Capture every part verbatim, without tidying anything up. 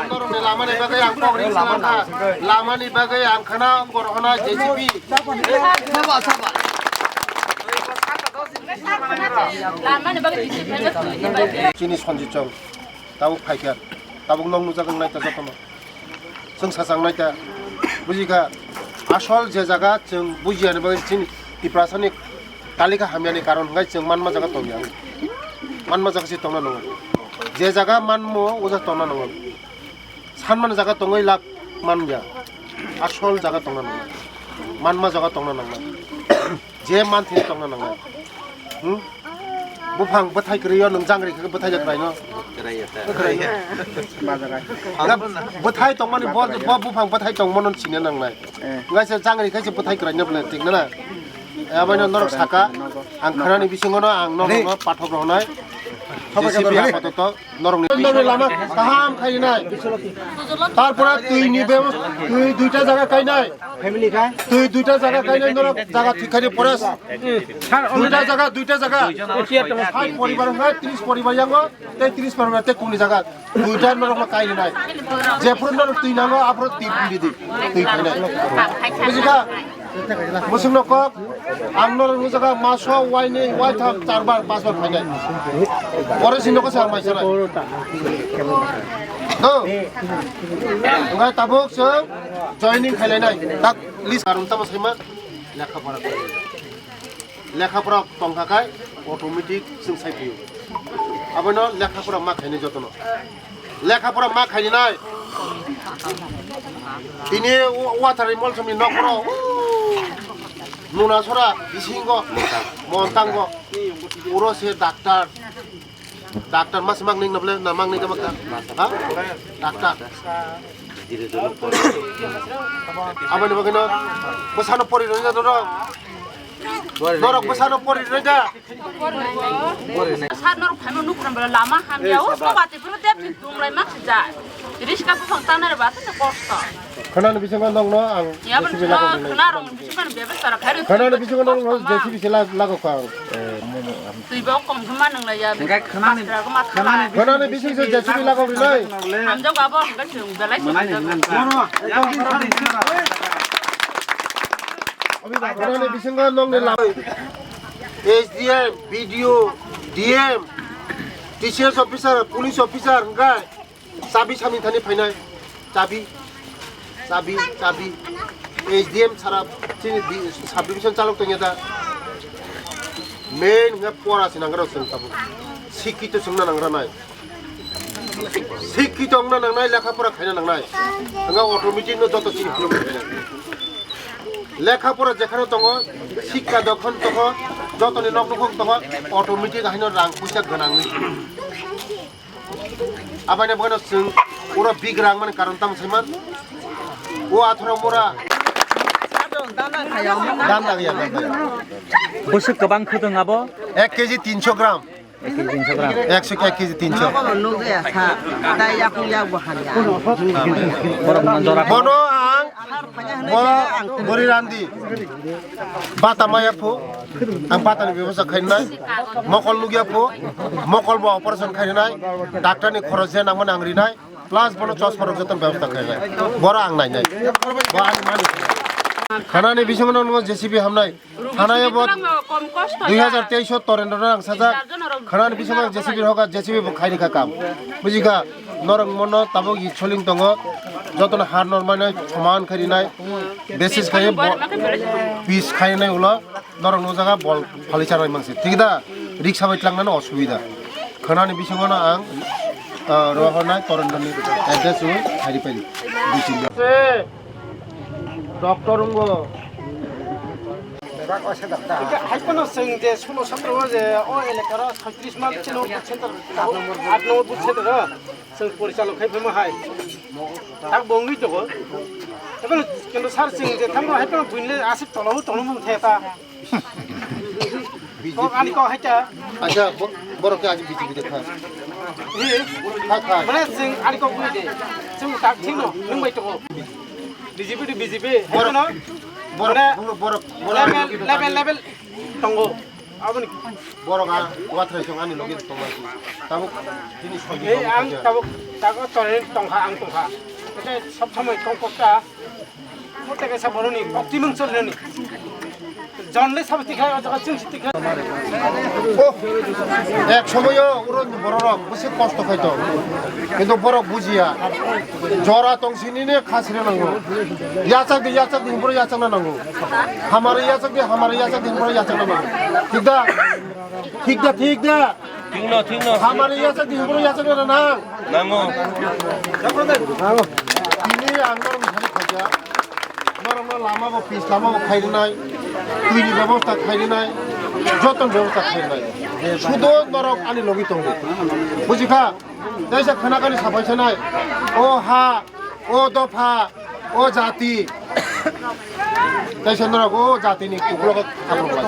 Ang norokni lamani bagwi ang kok ring swnam kha. Lamani bagwi ang khana borok hwnai J C B. Chini Sanjit Chong. Tabuk phaikha, tabuk nok nukjak wngnai ta jotono. Chwng sachang nai ta, buji kha, asol je jaga chwng bujiya ni bagwi chini Tiprasani kalika hamyani karon hwnkhe chwng manma jaga tongya. Manma jaga se tongna nango. Je jaga manmo, o jaga tongna nango. Sanmani jaga tongwi lab manya. Asol jaga tongna nango. Manma jaga tongna nango. Je manthini tongna nangnai. Hmm? Buphang bwthai kwrwi o nwng jangri khe bwthai jak raino. Kwrwi ya ta. Kwrwi ya. Bwthai tongmani bo, bo buphang bwthai tongmano sina nangnai. Eh. Ngai se jangri khe se bwthai kwraino bole thik na na. Eh, aboni norok saka, ang khwnani bisingo no ang norok no pathok rwnai. J C B apato to. Norokni, norokni lama kaham khainai. Tarpore twi ni bebos-, twi duita jaga kainai. Twi duita jaga kainai norok jaga thik khainai pore. Duita jaga, duita jaga. Hai poribar hai tris poribar yango, tei tris poribar tei kuni jaga. Duita norok no kainai. Jephuru norok twi nango, aphuru twi pili di. Twi khainai. Bujikha? Musuk no kok, ang norok nukjaga maso waini, waitham, charbar, pasbar phainai. Pore sini kok sa mai sanai. No. Ngai tabuk se joining khailainai. Tak list karung tamo saima. Lekha pora. Lekha pora tongkha khai automatic sing sai phio. Abono lekha pora ma khaini jotono. Lekha pora ma khainai. Tini wa-, wathar mol sami nok poro. Nuna sora bisingo. Montango. Uro se doctor. Doctor mas mang ning nable na mang ning ka. Ha? Doctor. Aboni bagino. Bosano pori roi da doro. Norok bosano pori roi da. Sat norok phaima nukram bela lama hamya o, so bati phuru tep tip dunglai mak sija. Riska buphang tanare ba tene kosto. Khwnani bisingo nokno ang ya, J C B lagok rinai. Khwna rong bisingo bebas tara khairi. Khwnani bisingo nokno J C B se lag-, lagok ang. Twi bo kom khama nang la ya. Hingke khwnani, khwnani bisingso J C B lagok rinai. Hamjak abo hingke chwng belai. Khwnani bisingo nokni lama. S D M, B D O, D M, T C S officer, police officer, hingke chabi sami thani phainai. Chabi, chabi, chabi. S D M sara chini di-, subdivision chalok tongya da. Main hingke pora se nangra chwng tabuk. Sikito chwngna nangra nai. Sikito wngna nangnai, lekha pora khaina nangnai. Hingke automatic no joto chini philok khaina. Lekha pora jekhano tongo, sikka dokhon tongo, jotoni nok nukhung tongo, automatic haino rang puisa gwnangwi. Aboni bagwino chwng oro big rang mani karon tamo saiman. O atharo mora. Dan lagya, dan lagya. Bwswk kwbang khwtwng abo? Ek K G tinsho gram. Ek K G tinsho gram. Ekso, ek K G tinsho. Nogo bo nugya sa. Dai yakung yak bo hamya. Borok man jora. Bono ang, bo bori randi. Bata maya phu, ang bata ni bebosta khainai. Mokol nugya phu, mokol bo operation khainai. Doctor ni khorok je nangmani ang rinai. Plus bono chosma rok joto bebosta khainai. Boro ang nainai. Bo ani mani. Khanani bisingo no J C B hamnai. Thanai bo dui hajar teis o Torendra no ang sajak. Khanani bisingo J C B hoka J C B bo khaini kha kam. Bujikha norok mono tabuk yit soling tongo. Jotono har nor mano soman kharinai. Basis khai bo pis khainai ulo norok no jaga bol phali charwai mangsi. Thik da? Riksa bai tlangnano osubida. Khanani bisingo no ang, ah, rohornai Torendra ni address o khairi paili. Doctor wngbo. Hai phano chwng je solo satro o je o elaka ro soitris mal chino center, aat number booth center o chwng porichalok khai phai ma hai. Tak bo wngwi tongo. Hai phano kintu sir chwng je thango hai phano buini le aswk tola o tono mung the ta. Kok ani kok hai ta. Acha, bo-, borok khe aji B J P de kha. Hi? Kha, kha. Mane chwng ani kok bui de. Chwng tak thik no, nwng bai tongo. B J P de B J P. Borok, Heno? Borok, Mane borok, borok, level, level, level tongo. Aboni borok a, wathrai song ani logi tongo. Tabuk, tini sobi Ei, tongo ang kha. Tabuk, tabuk tore tongkha, ang tongkha. Ete sob somoi tongkha. Moteke sa boroni, optimum cholnani. Jonle sabo tikha, o jaga chwng si tikha. Oh, ek somoyo uro bororok bisi kosto khaito. Kintu borok bujiya. Jora tong sini ne khasire nango. Yachak di, yachak di, himbo yachak na nango. Hamari yachak di, hamari yachak di, himbo yachak na nango. Thik da? Thik da, thik da? Thik no, thik no. Hamari yachak di, himbo yachak na nang. Nango. Tini ang norok ni thani khaja. Norok no lama bo pis lama bo khairnai. Twi ni bebosta khairnai. Joto ni bebosta khairnai. Sudo norok ani logi tongo. Bujikha? Teisa khana kani sapai sanai. O ha, o dopha, o jati. Teisa norok o jati ni kuklok khaprok lai.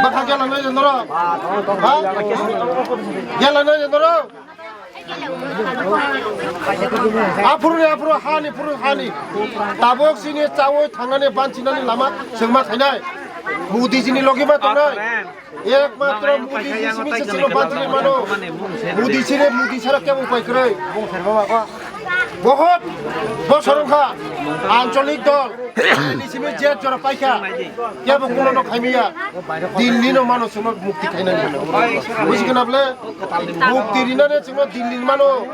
Bakha gela nai norok. Ha? Gela nai norok. Aphuru ni aphuru hani phuru hani. Tabok sini chawi thangnani banchinani lama sengma khainai. Modi jini logi ma tongnai. Ekmatro Modi ji simi se silo bantini mano. Modi sire, Modi sara kebo upai kwrwi. Bohot bosor wngkha ancholik dol. Ni simi je jora paikha. Kebo kuno no khaimiya. Dilli no mano suno mukti khainani. Buji kana ble? Mukti rinane suno dilli mano.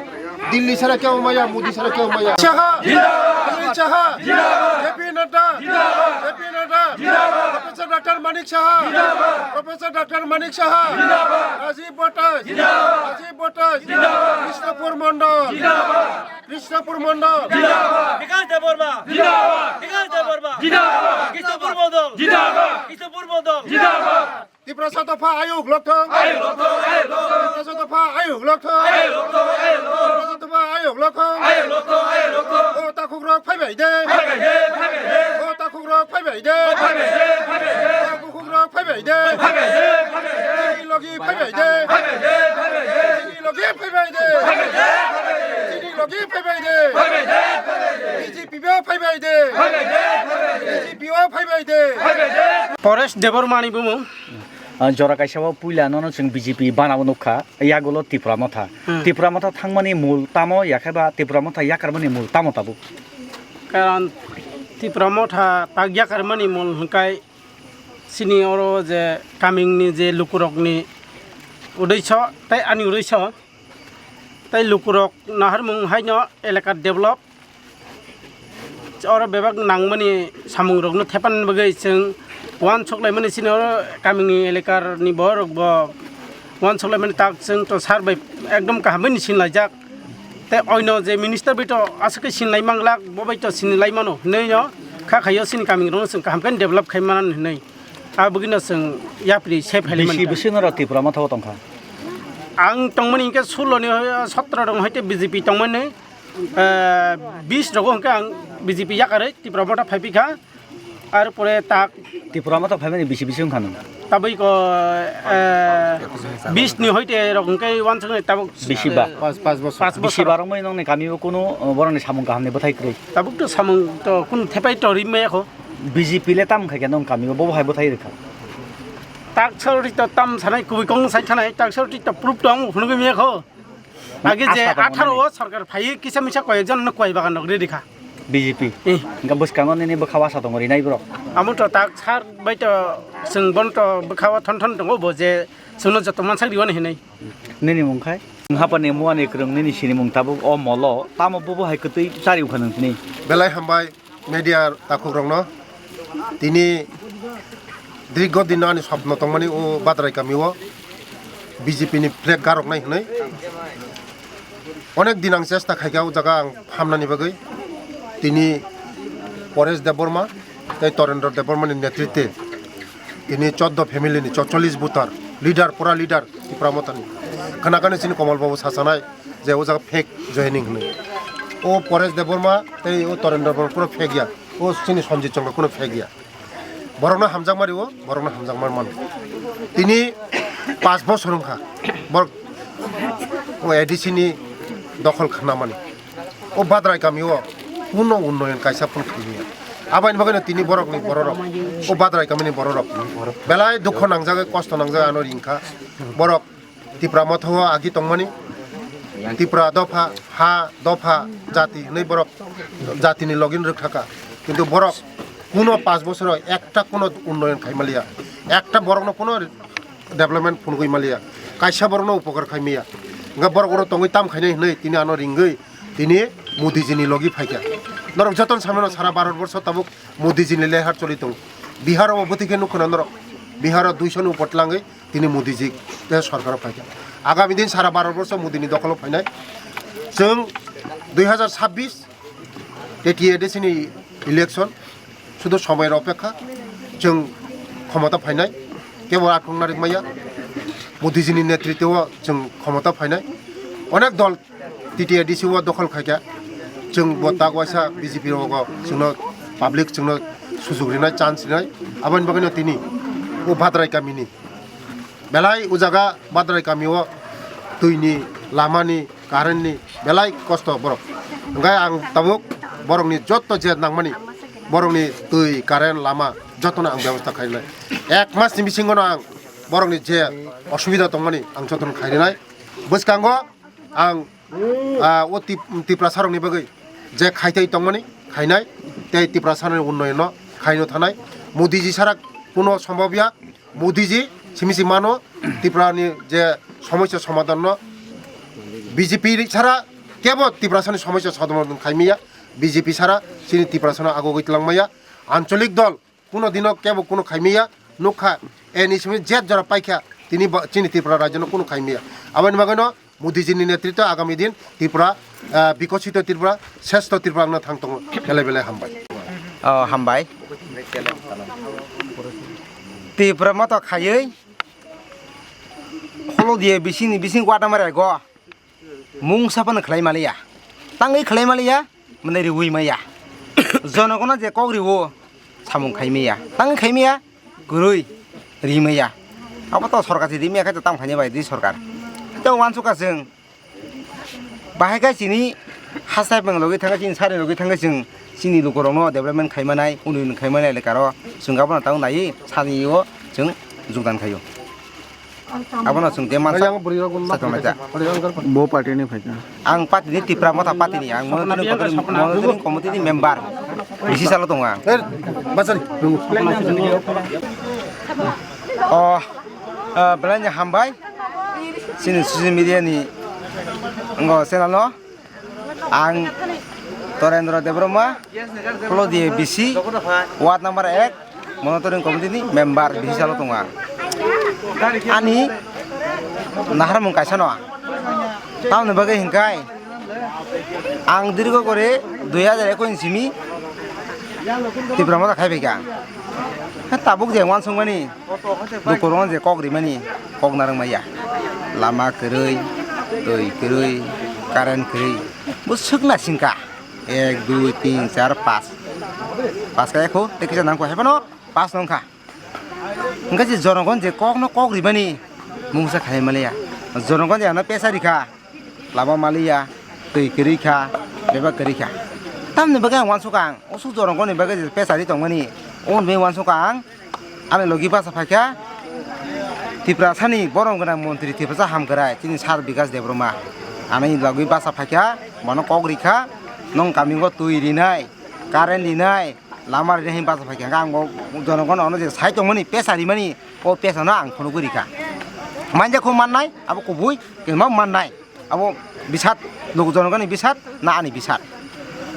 Dilli sara kebo maya, Modi sara kebo maya. Shaha! Jindabad! Amit Shaha! Jindabad! J P Nadda! Jindabad! J P Nadda! Jindabad! Professor Doctor Manik Saha. Jindabad! Professor Doctor Manik Saha. Jindabad! Rajiv Bhattacharyya. Jindabad! Rajiv Bhattacharyya. Jindabad! Krishnapur Mondol. Jindabad! Krishnapur Mondol. Jindabad! Bikash Debbarma. Jindabad! Bikash Debbarma. Jindabad! Krishnapur Mondol. Jindabad! Krishnapur Mondol. Jindabad! Tiprasa dopha ayuk lokthong. Ayuk lokthong, ayuk lokthong. Tiprasa dopha ayuk lokthong. Ayuk lokthong, ayuk lokthong. Tiprasa dopha ayuk lokthong. Ayuk lokthong, ayuk lokthong. O takhukrok phaibai de. Phaibai de, phaibai de. O takhukrok phaibai de. Phaibai de, phaibai de. O takhukrok phaibai de. Phaibai de, phaibai de. Chini logi phaibai de. Phaibai de, phaibai de. Chini logi phaibai de. Phaibai de, phaibai de. Chini logi phaibai de. Phaibai de, phaibai de. B J P bo phaibai de. Phaibai de, phaibai de. B J P bo phaibai de. Phaibai de. Paresh Debbarma ni bumung. Ah, jora kaisa o puila nono chwng B J P bana o nukha, yagulo Tipra Motha. Hmm. Tipra Motha thangmani mul tamo, yakhe ba Tipra Motha yakarmani mul tamo tabuk? Karon Tipra Motha tak yakarmani mul hwnkhe chini oro je kamingni je lukurokni uddesyo tei ani uddesyo tei lukurok naharmung haino elaka develop oro bebak nangmani samungrokno thepan bagwi chwng uansuk laimani chini oro kamini elekarni borok bo uansuk laimani tak chwng to sar bai ekdom kaham bai ni sinlaijak. Tei oino je minister bai to aswk khe sinlai manglak, bo bai to sinlai mano hinwi no kha khaio chini kamirokno chwng kaham khe develop khai mano hinwi. Aboni bagwino chwng yapri se phailai mankha. Bisi bisi norok Tipra Motha o tongkha? Ang tongmani hinkhe sullo ni, sotro rok hoite B J P tongmani. Eh, bis rogo hwnkhe ang B J P yakarwi Tipra Motha phaipikha. Ar pore tak Tipra Motha phaimani bisi bisi wngkha nung? Tabwi ko, eh, bis ni hoite rok hwnkhe uansukni tabuk bisi ba? Pas, pas bosor. Pas bosor. Bisi ba rwngmani nongni kamio kunu, eh, borokni samung kahamni bwthai kwrwi? Tabuk to samung to kunu thepai to rimaya kho. B J P le tam khaikhe nong kamio bobo hai bwthai rwkha? Tak sorti to tam sanai kubui kong sai thanai, tak sorti to proof to ang phunugwi maya kho. Age je atharo o sorkar phaiwi kisa misa koyekjon no koi bagan rok redi kha. B J P. Eh. Hingke bwskango nini bwkha o asa tongo rinai borok. Amo to tak sar bai to chwng bono to bwkha o thon thon tongo bo je chwngno joto mansak riwani hinwi. Nini mung khai? Nwng hapani muani kwrwng nini sinimung tabuk o molo tamo bobo hai kwtwi chari wngkha nwng tini? Belai hambai media takhukrokno. Tini dirgo dino ani sopno tongmani o Badrai kamio B J P ni flag garoknai hinwi. Onek din ang chesta khaikha o jaga ang phamnani bagwi. Tini Paresh Debbarma tei Torendra Debbarma ni netritwe tini choddo family ni chotchollish voter leader, pura leader Tipra Mothani. Khana khana chini Komol Babu sasanai je o jaga fake joining hinwi. O Paresh Debbarma tei o Torendra Debbarma kunu fake ya. O chini Sanjit Chongma kunu fake ya. Borokno hamjakma rio, borokno hamjakma mano. Tini pash bosor wngkha borok o A D C ni dokhol khnamani. O Badrai kamio kuno unnoyon kaisa phano khaimaya. Aboni bagwino tini borokni bororok, o Badrai kamini bororok belai dukho nangjagwi, kosto nangjagwi ano ringkha. Borok Tipra Motha o agi tongmani, Tipra dopha, ha, dopha, jati hinwi borok jatini login rwkthaka. Kintu borok kuno pash bosoro ekta kuno unnoyon khaimaliya, ekta borokno kuno development phunugwi maliya, kaisa borokno upokar khaimaya. Hingkhe borok oro tongwi tam khainai hinwi tini ano ringwi tini Modiji ni logi phaikha. Norok jotono samano sara Bharat borsho tabuk Modiji ni lehar choli tongo. Bihar o bwtwi khe nukho na norok, Bihar o duiso ni upor tlangwi tini Modiji tei sorkar o phaikha. Agami din sara Bharat borsho Modi ni dokholo phainai. Chwng dui hazar sabbish T T A D C ni election, sudu somoyni opekha, chwng khomota phainai, kebo akhung narwk maya, Modiji ni netritwo chwng khomota phainai, onek dol T T A D C o dokhol khaikha, chwng bo tak waisa B J P rogo chwngno public chwngno sujuk rinai, chance rinai, aboni bagwino tini o Badrai kamini belai o jaga Badrai kamio twini, lamani, current ni belai kosto borok. Hingkhe ang tabuk borokni jotto je nangmani, borokni twi, current, lama jotono ang bebosta khainai. Ek mas ni bisingono ang borokni je osubida tongmani ang jotono khainai. Bwskango ang, ah, o Tip-, Tiprasa rokni bagwi je khaitwi tongmani khainai, tei Tiprasa ni unnoyon no khaino thanai. Modiji sara kuno sombobya, Modiji simi si mano Tripura ni je somosya somadhan no B J P sara kebo Tiprasa ni somosya somadhan khaimaya, B J P sara chini Tiprasa no agogwi twlangmaya, ancholik dol kuno dino kebo kuno khaimaya, nukha, ani simi jet jora paikha, tini ba-, chini Tripura rajyo no kuno khaimaya. Aboni bagwi no Modiji ni netritwo agami din Tripura, ah, bikosito Tripura, sresto Tripura wngna thang tongo. Belai belai hambai. Oh, hambai. Tripura moto khaiwi Holodia bisingni bising ward number ego mungsa phano khlai maliya. Tangwi khlai maliya, mane riwi maya. Jonogono je kok riwo, samung khai maya. Tangwi khai maya, kwrwi ri maya. Abo to sorkar se ri maya khe to tamo khainai bai di sorkar. To uansukha chwng. Bahai khe chini hasai bwng logi thangkhe, chini sari logi thangkhe chwng chini lukurokno development khai manai, unnoyon khai manai elekaro chwng abono tamo naiwi sani o chwng jogdan khaio. Abono chwng de mansa. Satung naija. Bo party ni phaikha? Ang party ni Tipra Motha party ni, ang monitoring committee, monitoring committee ni member. Bisi salo tongo ang. Oh, ah, belai ni hambai. Chini social media ni ngo channel no. Ang Torendra Debbarma, Holodia B C, ward number ek, monitoring committee ni member bisi salo tongo ang. Ani naharmung kaisa no ang. Tamoni bagwi hinkhai ang dirgo kore dui hajar ekwis ni simi Tipra Motha khai phaikha. Ha, tabuk je uansukmani, lukurokno je kok rimani, kok narwk maya. Lama kwrwi, twi kwrwi, current kwrwi. Bo swkna singkha. Ek, dui, tin, char, pas. Pas khe ekho, tei kisa nangkho, hai phano pas nongkha. Hingkhe je jonogon je kokno kok rimani mungsa khai maliya. Jonogon je ano pesa rikha. Lama maliya, twi kwrwi kha, bebak kwrwi kha. Tamni bagwi ang uansukha ang, usuk jorongoni bagwi je pesa ri tongmani, oboni bagwi uansukha ang, ani logi bachaphaikha Tiprasani borom gwnang montri Tiprasa hamkrai chini sir Bikash Debbarma. Ani logi bachaphaikha, bono kok rikha, nwng kamingo twi rinai, current rinai, lama rinai hinwi bacha phaikha hwnkhe ang o jonogono ono je sai tongmani pesa rimani, o pesano ang phunugwi rikha. Manja kho mannai, abo kubui, kinma mannai. Abo bisat, nuk jonogoni bisat, na ani bisat.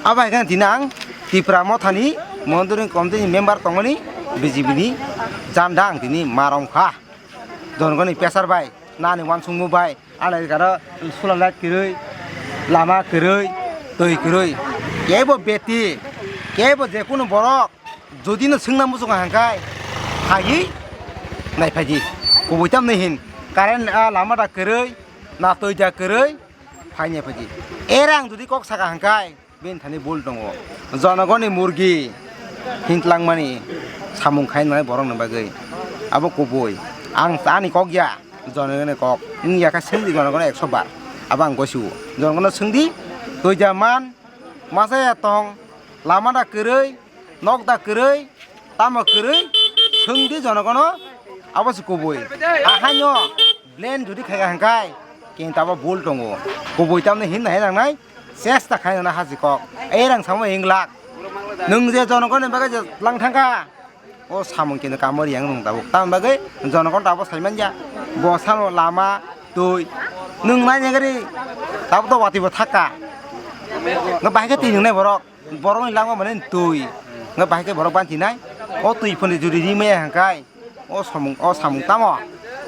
Abo hai khe tini ang Tipra Mothani Monitoring Committee ni member tongmani B J P ni janda ang tini ma rwngkha. Jonogoni pressure bai, na ani uansukmung bai, ani garo solar light kwrwi, lama kwrwi, twi kwrwi. Kebo beti, kebo jekunu borok, jodi no swngna muchungo hwnkhai, phaiwi naiphaidi. Kubui tamni hin, current, ah, lama da kwrwi, na twi da kwrwi, phai naiphaidi. Era ang jodi kok saka hwnkhai, bini thani bul tongo. Jonogoni murgi hintlangmani samung khainai borokni bagwi. Abo kubui. Ang ani kok ya, jonogoni kok. Wng ya khe swngdi jonogoni ekso bar. Abo ang gosiwo. Jonogono swngdi, twi da man, masa ya tong, lama da kwrwi, nok da kwrwi, tamo kwrwi, swngdi jonogono, abo se kubui. Ahaino blame jodi khaikha hwnkhai, kintu abo bul tongo. Kubui tamni hinna hai nangnai, chesta khainana haji kok. Ei rang samo hinglak. Nwng je jonogoni bagwi je lang thangkha, o samung kintu kamo riyang nwng tabuk. Tamni bagwi jonogon tabuk sai manya. Bo sano lama, twi. Nwng nai nai gari, tabuk to wati bo thakka. Nga bahai khe twi nwngnai borok. Borokni langma mane twi. Nga bahai khe borok banchi nai. O twi phone juri ri maya hwnkhai. O samung, o samung tamo?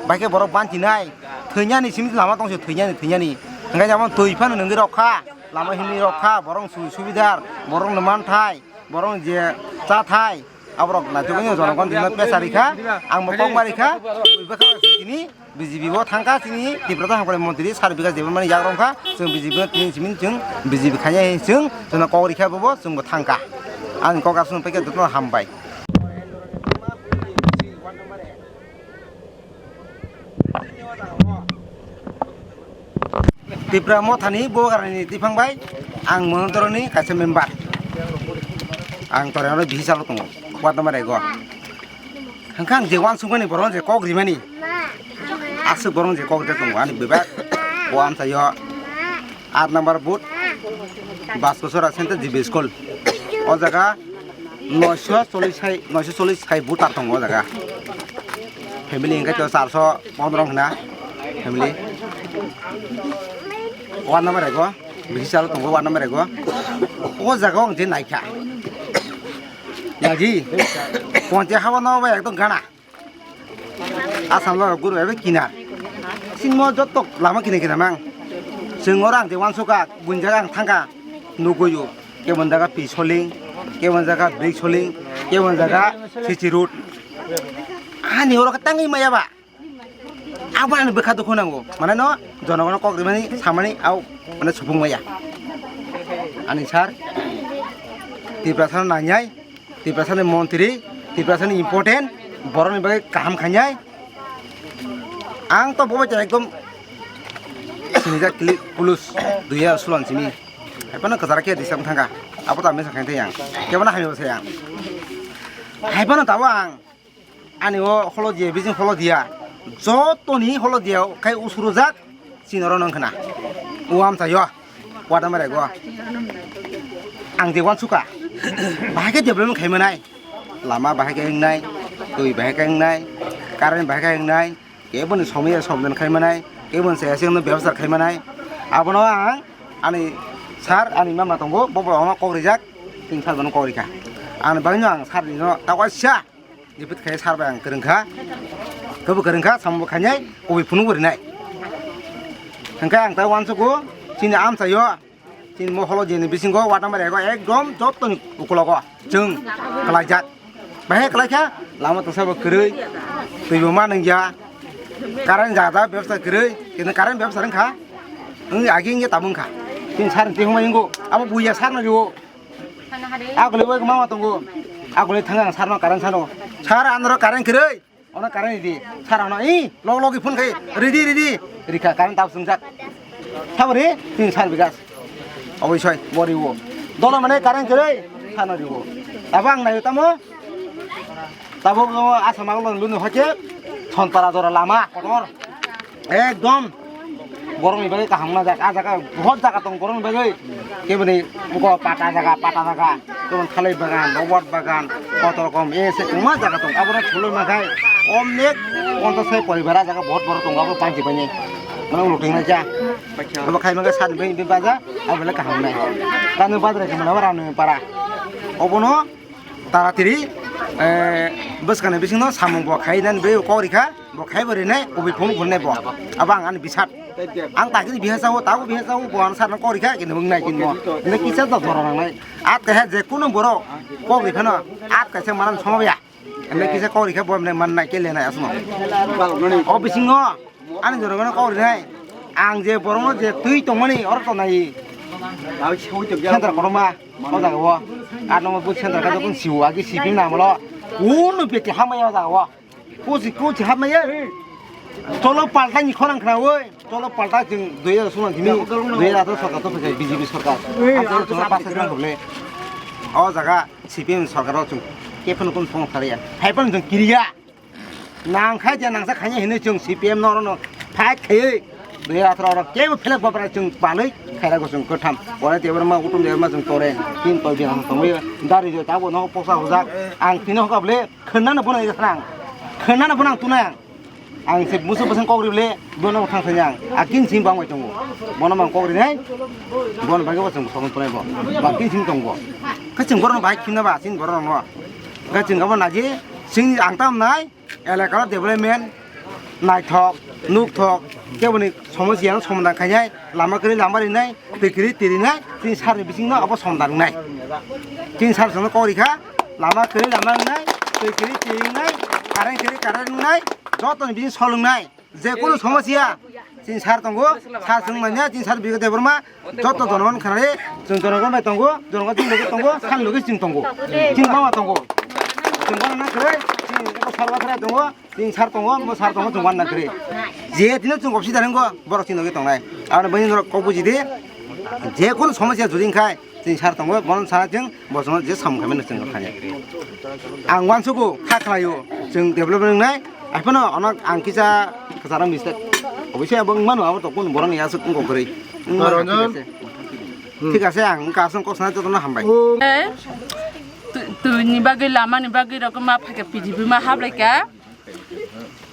Bahai khe borok banchi nai. Thwinyani simi lama tongse thwinyani, thwinyani. Hwnkhai jamo twi phano nungwi rok kha. Lama himwi rok kha. Borok su-, subidar. Borokno manthai. Borok je chathai. Aborok naitugwi jonogon tino pesa rikha. Ang bo kokma rikha. Twi bwkha tini. B J P bo thangkha chini Tiprasa hamkrai montri Sir Bikash Debbarmani yakrok wngkha, chwng B J P no tini simi chwng B J P khainai chwng chwngno kok rikha bobo chwngbo thangkha. Ani kok aswk paikha jotono hambai. Tipra Mothani Bogarani tiphang bai ang Monotoroni kaisa member. Ang Torano bisi chalo tongo, ward number ego. Hwnkhe ang je uansukmani borok je kok rimani, aswk borok je kok rijak tongo ani bebak o amchaio aat number booth Baskosora Central G B School. O jaga noisho chollish hai, noisho chollish hai voter tongo o jaga. Family hwnkhe to charso pondro wngkha na family. Ward number ego, bisi chalo tongo ward number ego. O jaga o ang je naikha. Lagi, ponche haba no ba ekdom gana. Asam lo guru ebe kinar. Sinmo joto lama kina kina mang. Chwng oro ang je uansukha, buini jaga ang thangkha, nuguio. Kebon jaga pi soling, kebon jaga brik soling, kebon jaga C C road. Ani oro khe tangwi maya ba. Abo ani bwkha dukhu nango. Mane no jonogono kok rimani samani au mane supung maya. Ani sir, Tiprasa no nangnai, Tiprasa ni montri, Tiprasa ni important, borok ni bagwi kaham khainai. Ang to bobo ekdom sinijak kili pulus duiya sulan simi. Hai phano kwchara khe disam thangkha. Abo to ang mesa khainai ang. Kebono hamya bwsai ang. Hai phano tabo ang. Ani o holo diya, bising holo diya. Jotoni holo diya khai usurujak chini oro nang khna. O amsa yo. Wada mare go. Ang je uansukha. Bahai khe development khai manai. Lama bahai khe wngnai. Twi bahai khe wngnai. Current bahai khe wngnai. Keboni somya somdan khai manai. Keboni saya siyang bebsa khai manai. Abono ang ani sir ani mama tongo. Bobo ono kok rijak. Tin sir bono kok rikha. Ani bagwino ang sir ni no tawaisa. Repeat khai sar bai ang kwrwng kha. Kebo kwrwng kha, samung bo khainai, kubui phunuk bo rinai. Hwnkhe ang tai uansukgo, chini amchaio, chini moholo jeni bisingo ward number ego ekdom jottoni ukulogo chwng kwlaijak. Bahai kwlai kha, lama twsa bo kwrwi, twi bo ma nungya, current jaga bebsa kwrwi, kintu current bebsa wngkha, wng agi wngya tabung kha. Chini sar ni twi hwnbai wngo, abo buya sar no rwo. Agulwi bai mama tongo. Agulwi thang ang sarno current sano. Sar anoro current kwrwi. Ono current ridi. Sar ano i log logi phone khai ridi ridi. Rikha current tab sumjak. Sabori tin sar bigas. Oboi soi bori wo. Dolo mane current kwrwi sano riwo. Abo ang nayo tamo. Tabuk no asama lon luni hoche Sonpara jora lama kotor. Ekdom. Borokni bagwi kaham wngjak, ah jaga bahut jaga tong borokni bagwi. Keboni buko pata jaga, pata jaga, jemon thalai bagan, robot bagan, kotorokom, e se kwbangma jaga tong. Abono thulwi mankhai, onek ponchas sai poribar ah jaga bahut borok tongo, abo panchi bani. Mane ulo tingna cha. Abo khai mankhai sani bai baja, abo le kaham nai. Kanu badra khe mane rani para. Obono taratiri, eh, bwskangni bisingno samung bo khai nani bai kok rikha. Bo khaibo rinai, kubui phung phunai bo. Abo ang ani bisat. Ang takiri biha sao, tabo biha sao, bo ang sarno kok rikha, kintu wngnai kinmo. Inde kisa to doro nangnai. At kaisa je kunu borok kok rikhano, at kaisa manam somo ya. Inde kisa kok rikha bo mne mannai ke lenai asmo. O bisingo ani jorogano kok rinai. Ang je borokno je twi tongmani oro tongnai. Center koroma, o jaga o. At no bo center ka jokon siwo, agi sibing namolo. Kunu beti hamai o jaga o. Kochi, kochi hapmaya. Cholo palta ni khorang khna oi. Cholo palta chwng dui hajar sono simi, dui hajar atharo sarkar to phaikha B J P sarkar. Oi, ang cholo pasa khna hole. O jaga C P M sarkar o chwng kephano kun phone khariya. Hai phano chwng kiriya. Nang khai je nangsa khanya hinwi chwng C P M no oro no fight khaiwi. Dui hajar atharo oro kebo phelek babra chwng balwi khaira go chwng kwtham. Ore Debbarma, Uttom Debbarma chwng tore. Tin toi bilang tongwi. Dari jo tabo no posa hojak. Ang tino hokable. Khwnano bono ega khrang. Khwnano bono ang tunai ang. Ang se musu bwsang kok ribele bono thang thang ang. Akin sing bang bai tongo. Bono mang kok rinai. Bono bagi bwsang bwsang tunai bo. Bakin sing tongo. Kaching bono bai khimna ba sing bono no. Kaching abo naji sing ang tam nai. Elaka development naithok, nukthok, keboni somosya no somadhan khainai, lama kwrwi lama rinai, twi kwrwi twi rinai, chini sarni bisingno abo somadhan wngnai. Chini sar songno kok rikha, lama kwrwi lama wngnai, twi kwrwi twi wngnai, current kwrwi current wngnai, jotoni bising sol wngnai. Je kunu somosya, chini sar tongo, sar chwng manya, chini sar Bijoy Debbarma, joto jonogon khanai, chwng jonogon bai tongo, jonogon chini loge tongo, sani loge chwng tongo. Chini mama tongo. Chwng bono na kwrwi, chini eko sar bathrai tongo. Chini sar tongo, bo sar tongo, chwng uanna kwrwi. Je tino chwng opsi da ringgo, borok chini logi tongnai. Aro bini norok kok buji di. Je kunu somosya jodi wngkhai, chini sar tongo, bono sana chwng, bo chwngno je samung khaimano chwng khainai. Ang uansugo, kha khlaio, chwng development wngnai. Aphano ono ang kisa kwcharo mistake. Obviously abo wngmano, abo to kunu borokni aswk wngkha kwrwi. Wngmano, Ranjan. Thik ase. Hmm. Thik ase, ang wngkha aswk kok sana jotono hambai. Eh, twi, twini bagwi, lamani bagwi rok ma phaikha, P G P ma hablai kha.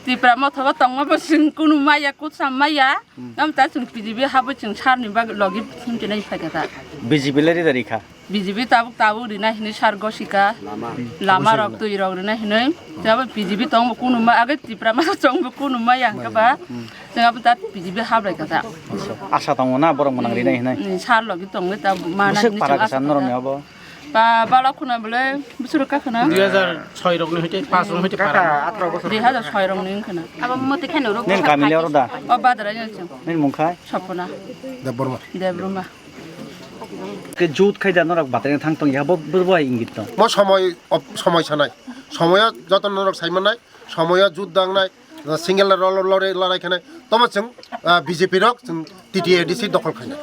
Tipra mothobo tongma bo chwng kunu maya, kutsam maya. Hmm. Am ta chwng P G P habo chwng sarni bag logi himchinai phaikha ta. B J P le rida rikha. B J P tabuk tabuk rina hinwi sar gosika. Lama. Lama rok twi rok rina hinwi. Jabo P G P tongbo kunu ma age Tipra ma tongbo kunu maya hwnkhe ba. Hmm. Chwng abo ta P G P hablai kha ta. Asa tongo na borok mwnang rina hinwi. Hmm, sar logi tongwi ta mana. Bwswk hinwi para chwng kwcham asa norok ni kha ta. Abo. Ba, balok khuna bole, busur ka khuna? Dui hajar soi rok ni hoite, pas rok ni hoite para. Dui hajar soi rok ni khuna. Abo moti kheno rok. Nini kami le oro da? O badra ni chwng. Nini mung khai? Sopona. Debbarma. Debbarma. Ke jut khai da norok batari thang tong ya, bo, bo, bo hai ingit tong. Mo somoi, op-, somoi sanai. Somoyo joto norok sai manai, somoyo jut dangnai, single rol lore larai khanai. Tomo chwng, ah, B J P rok chwng T T A D C dokhol khainai.